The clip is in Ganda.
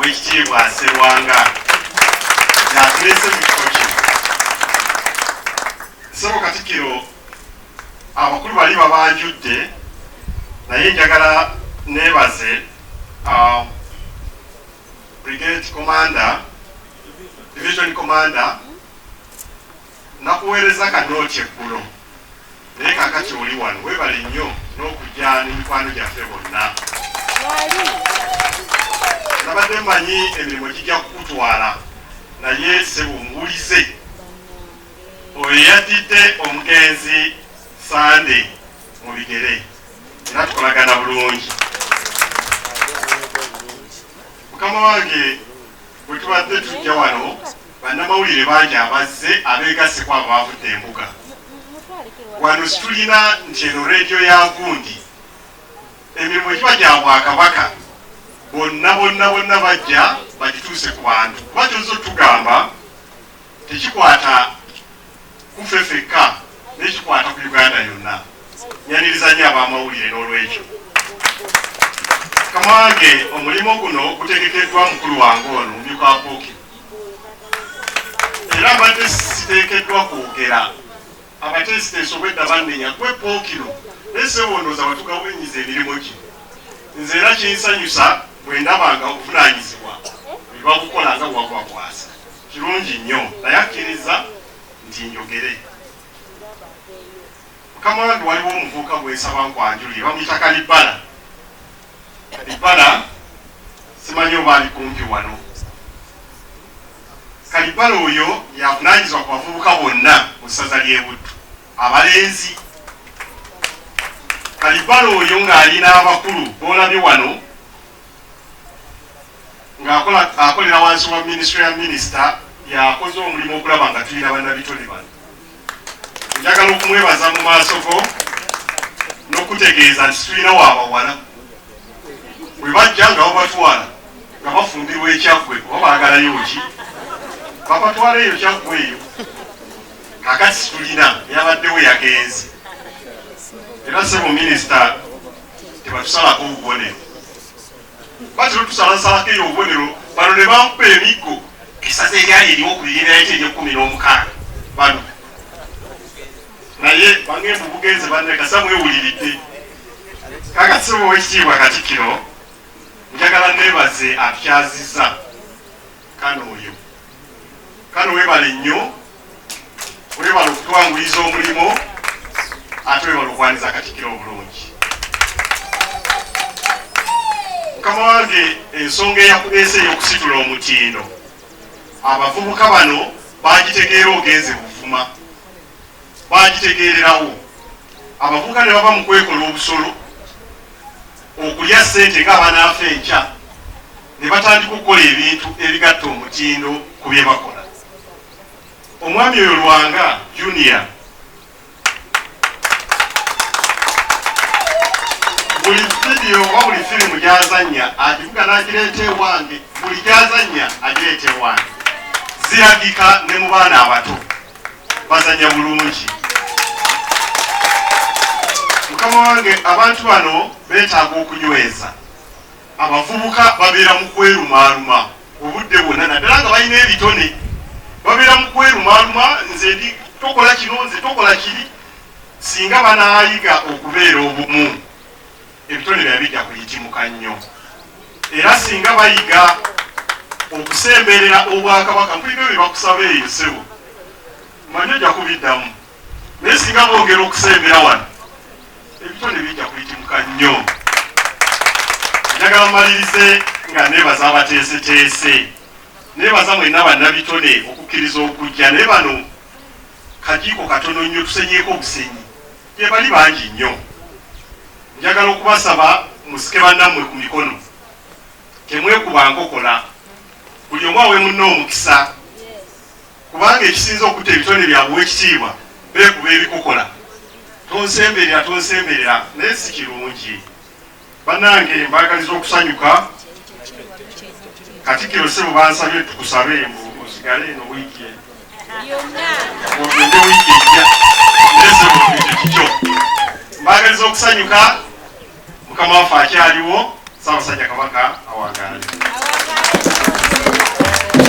Oweekitiibwa Serwanga yatuleese mu kifo kino. Ssebo Katikkiro, abakulu bali babanjudde, naye njagala neebaze Brigade Commander, Division Commander, nakuweereza kanooti eggulo naye kakati oli wano, weebale nnyo n'okujja n'emikwano gyaffe bonna. Nabadde mmanyi emirimu gijja kukutwala, naye ssebo muwulize oyo yaddidde omugenzi Sande mu bigere era tukolagana bulungi. Mukama wange, bwe tubadde tujja wano bannamawulire bangi abazze abeegasse ku abo bavudde embuga. Wano situlina nti eno leediyo ya gundi, emirimu egiba gya Bwakabaka bonna bonna bonna bajja bagituuse ku bantu, kuba kyozza otugamba tekikwata kufe fekka naye kikwata ku Uganda yonna. Nyaniriza nnyo ab'amawulire. N'olwekyo mukama wange, omulimu guno gutegekeddwa mukulu wange ono Mumyuka wa Ppookino, era mbadde siteekeddwa kwogera. Abateesiteesi obwedda bannenya gwe Ppookino, naye ssebo ndowooza watugawenyiza emirimu gino. Nze era kinsanyusa bwe ndaba nga obuvunaanyizibwa bwe babukola nga bwe wabubakwasa. Kirungi nnyo, naye akkiriza nti njogere. Mukama wange, waliwo omuvubuka gwensaba nkwanjulire, bamuyita Kalibbala. Kalibbala simanyi oba ali kumpi wano. Kalibbala oyo yavunaanyizibwa ku bavubuka bonna mu ssaza ly'e Buddu abalenzi. Kalibbala oyo ng'alina abakulu boolabye wano, ng'akolera wansi wa minisitule ya minisita, yakoze omulimu okulaba nga tulina bannabitone bano. Njagala okumwebaza mu maaso go n'okutegeeza nti tulina waabawala bwe bajja nga babatwala nga bafumbirwa ekyaggwe, oba baagalayo ki, babatwala eyo Kyaggwe eyo. Kakati situlina, yabaddewo yagenze. Era sebo minisita, tebatusalako obubonero, batera otusalasalako eyo obubonero. Bano ne bankuba emiggo, esaza eryali eryokubiri eryayita eryekumi n'omukaaga, bano naye bangembu bugenze banne kasa mwewuliridde. Kakati sebo owekitiibwa Katikkiro, njagala nebaze atukyaziza kano oyo kano, webale nnyo, webale okutwanguyiza omulimu, ate webale okwaniza Katikkiro obulungi. Mukama wange, ensonga eyakuleese ey'okusitula omutindo, abavubuka bano bagitegeera. Ogenze Buvuma, bagitegeererawo. Abavubuka ne bava mu kwekola obusolo, okulya ssente ng'abanaafa enkya, ne batandika okukola ebintu ebigatta omutindo ku bye bakola. Omwami oyo Lwanga Junior, buli vidiyo oba buli firimu gyazannya agivuga n'agireeta ewange, buli gyazannya agireeta ewange, ziragika ne mu baana abato, bazanya bulungi. Mukama wange, abantu bano beetaaga okunyweza. Abavubuka babeera mu kwerumaaluma obudde bwonna, naddala nga balina ebitone, babeera mu kwerumaaluma, nze ndi tokola kino, nze tokola kiri. Singa banaayiga okubeera obumu, ebitone byabwe bijja kuyitimuka nnyo. Era singa bayiga okusemberera obwakabaka, mpulira bye bakusaba eyo ssebo, manyi ojja kubiddamu, naye singa bongera okusembera wano, ebitone bijja kuyitimuka nnyo. Njagala mmalirize nga neebaza abateeseteese, neebaza mwenna bannabitone okukkiriza okujja, naye bano kajiiko katono nnyo, tusenyeeko obusenyi, gye bali bangi nnyo. Njagala okubasaba musike bannammwe ku mikono, temwekuba nkokola, buli omu awe munne omukisa, kubanga ekisinza okutta ebitone byabwe, owekitiibwa, beekuba ebikokola, tonsemberera, tonsemberera, naye si kirungi. Bannange, mbaagaliza okusanyuka. Katikkiro ssebo, bansabye tukusabe mbu osigale eno wiiki ogende wiiki ejja, naye ssebo ekyo kikyo. Mbaagaliza okusanyuka. Mukama waffe akyaliwo, Ssaabasajja Kabaka awangaale.